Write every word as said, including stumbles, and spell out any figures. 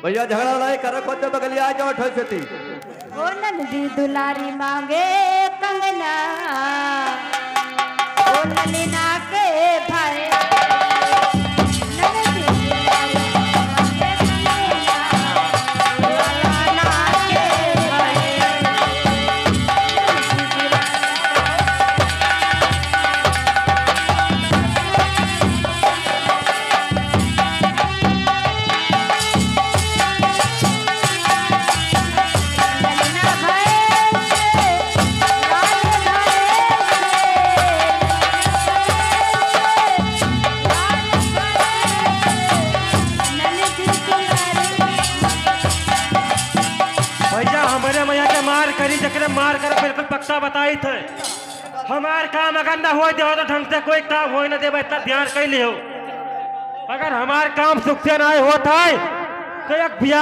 भैया, झगड़ा लड़ाई करे को तो बगलिया आ जाओ, ठोक देती। ओ ननदी दुलारी मांगे कंगना, ओ ललना के भाई। ननदी दुलारी मांगे कंगना, ओ ललना के भाई। भैया, हमरे मइया के मार करी, जकरे मार कर बिल्कुल पक्का बताइत है। हमार काम अगर ना होए देहो तो ढंग से कोई काम होए ना देबे, इतना ध्यान कइ लिहो। अगर हमार काम सुख से ना होत है तो एक बिया